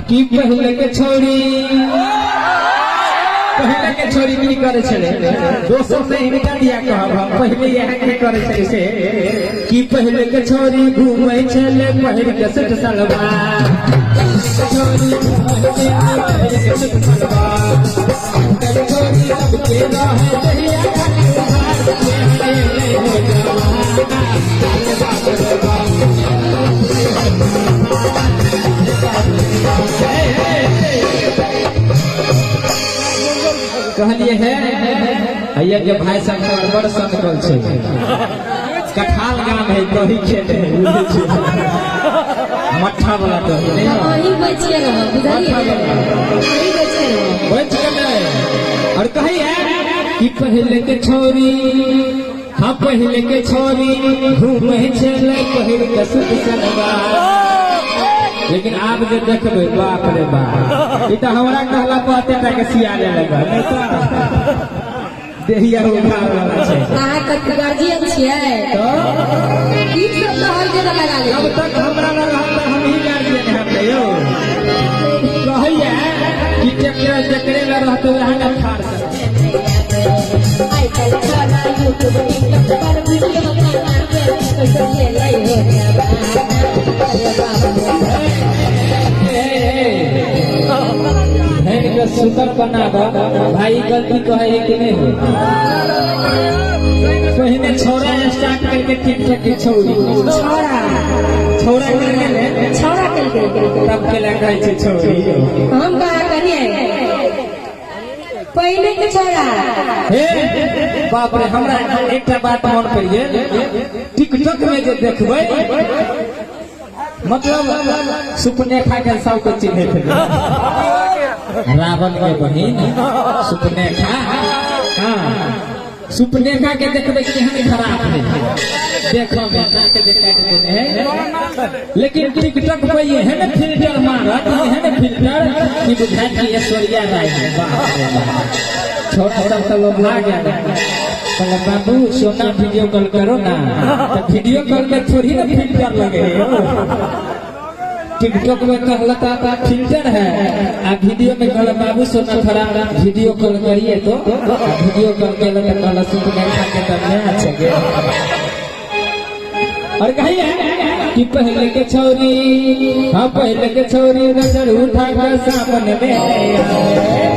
कि पहले के छोरी, पहले के छोरी की करे छले, दोसर से हिनका दिया कहब हम, पहले यह की करे छले से कि पहले के छोरी घूमै छले पहिर के सूट सलवार, छोरी घूमै छले पहिर के सूट सलवार, छोरी सबके रहे दहिया खाली उधार, के हो जवान, बाप रे बाप। कहलिए है भैया के भाई साहब हमर बड़ सनकल छै, कठाल गाम है, दही खेत है, बुझै छियै मट्ठा वाला दही नहीं, अहीं बच के रहब, बुझलियै, अहीं बच के रहब, बच के नहीं। और कही है कि पहले के छोरी, हाँ पहले के छोरी घूमै छलै पहिर के सूट सलवार, लेकिन आब जे देखबै बाप रे बाप, ई तऽ हमरा कहला पर एते टा के सिया लेलक, नहि तऽ देहिया उधार वाला छै। अहाँ कथी गार्जियन छियै? तऽ ई सब तऽ हर जगह लगा लेबै। जब तक हमरा लग रहत तऽ हमही गार्जियन हेब यौ। कहैया कि ट्रैक्टर जकरे लग रहतै वएह ने फाड़ सकतै। आइ काल्हि छोरा यूट्यूब टिकटॉक पर वीडियो बनावे कैसे खेलै हो जवाना, अरे बाप रे। धनि के सुतर बना दो भाई, गलती कहे है कि नहीं हो? पहिने छोरा स्टार्ट करके टिकटॉक के छौरी, छोरा छोरा करके ने छोरा केलकै, तब केला कहै छै छौरी। हम कहा करिए पहले के छोरा। हे बाप रे, हमरा एकटा बात मन पड़ि गेल, टिकटॉक में जे देखबै मतलब सुपनेखा के सबके चिन्हैत हेबै, रावण के बहिन सुपनेखा। हाँ सुपनेखा के देखबै केहन खराब है देखो में, नाक जे काटि देने है, लेकिन टिकटॉक पर एहन फिल्टर मारत, एहन फिल्टर कि बुझाइत कि ऐश्वर्या राय है। बाप रे बाप, छोटा सब तऽ लोभा गेल, कहलक बाबू सोना वीडियो कॉल करो ना, तो वीडियो कॉल में थोड़ी ना फिल्टर लगे है। टिकटॉक में कहलता था फिल्टर है, आ वीडियो में कहला बाबू सोना थोड़ा वीडियो कॉल करिए, तो वीडियो कॉल केलक तऽ कहला सुपनेखा के तऽ नहि अच्छा गे। और कहिए कि पहले के छौरी, हाँ पहले के छौरी नजर उठा के सामने में आए।